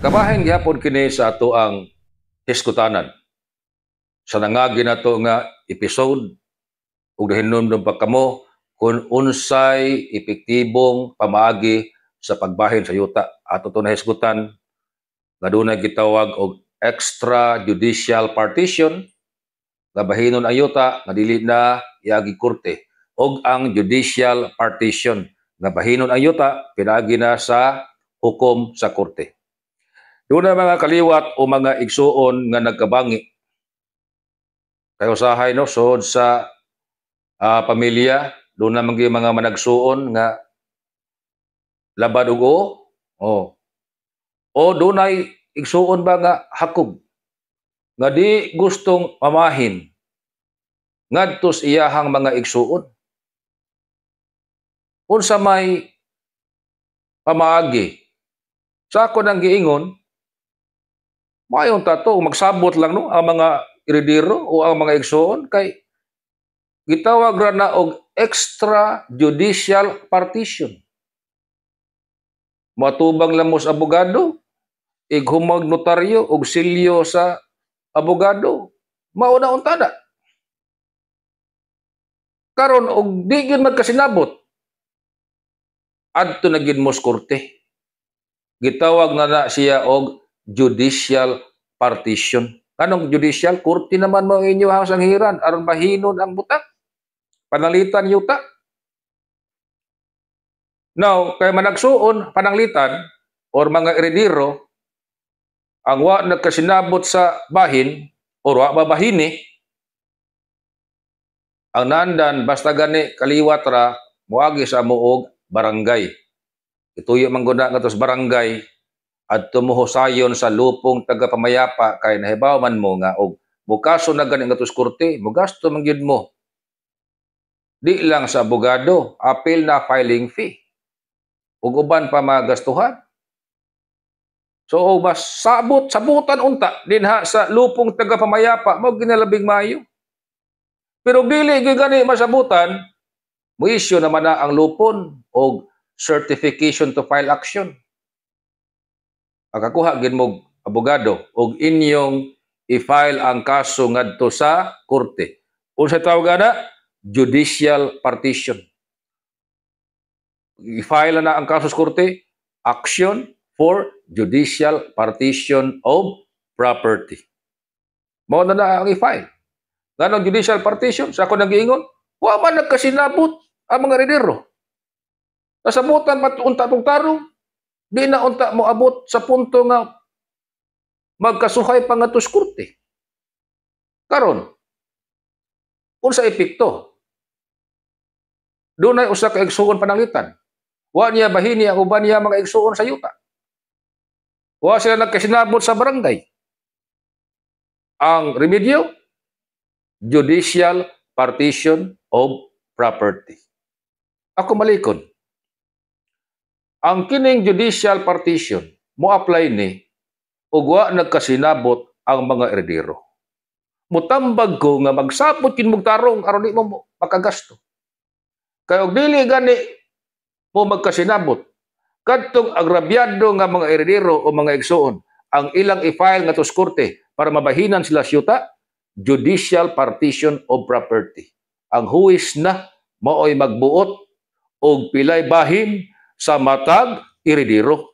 Kabahin gihapon kini sa atoang hiskutanan. Sa nangagi nato nga episode ug nahinumdum pa kamo kung unsay epektibong pamaagi sa pagbahin sa yuta. Ato to nahisgutan nga dunay gitawag og extrajudicial partition nga bahinon ang yuta nga dili na iagi korte, ug ang judicial partition nga bahinon ang yuta pinaagi na sa hukom sa korte. Doon mga kaliwat o mga igsuon nga nagkabangi. Kay usahay, no, sud sa pamilya, doon naman gyud mga managsuon nga labad og o. Oh. O dunay igsuon ba nga hakog nga di gustong mamahin ngadto sa iyahang mga igsuon. Unsa may pamaagi? Sa ako nang giingon, mayon tato magsabot lang, no, ang mga eredero o ang mga igsuon kay gitawag ra na og extrajudicial partition. Matubang lang mo sa abogado, ighumag notaryo og silyo sa abogado, mao na unta na. Karon og di gyud magkasinabot, adto na gyud mo sa korte. Gitawag na na siya og judicial partition. Anong judicial? Korte naman mo inyo ang sanghiran aron mahinon ang butang. Pananglitan yuta. Now, kay managsuon pananglitan or mga eredero ang wa nagkasinabot sa bahin or wa babahini, ang nandan basta gani kaliwat ra moagi sa muog barangay. Ituyo man gud na ngadto sa barangay, adto mo husayon sa lupong tagapamayapa kay nahibaw man mo nga og mukaso na gani ngadto sa korte, mogasto man gyud mo. Di lang sa abogado, apil na filing fee ug uban pa mga gastuhan. So o mas sabot sabutan unta dinha sa lupong tagapamayapa mao ginalabing maayo. Pero dili gyud gani masabutan, mo-issue naman na ang lupon og certification to file action. Makakuha gid mo abogado og inyong i-file ang kaso ngadto sa korte. Unsa tawag ana? Judicial partition. I-file na ang kaso sa korte, action for judicial partition of property. Mao na na ang i-file. Nganong judicial partition? Sa ako nagiingon, wa man nagkasinabot ang mga eredero. Nasabutan pa unta tong tarong, di na unta mo abot sa punto nga magkasuhay pa nga sa korte. Karon, unsa epekto? Dunay usa ka igsuon pananglitan. Wa niya bahini ang uban niya mga igsuon sa yuta. Wa sila nagkasinabot sa barangay. Ang remedyo, judicial partition of property. Ako malikon. Ang kining judicial partition mo apply ni ug wa nagkasinabot ang mga eredero. Mutambag ko nga magsabot kin mong tarong aron di mo makagasto. Kay og dili gani mo magkasinabot, kadtong agrabyado nga mga eredero o mga igsuon, ang ilang i-file nga sa korte para mabahinan sila sa yuta, judicial partition of property. Ang huwis na maoy magbuot og pilay bahin sa matag eredero.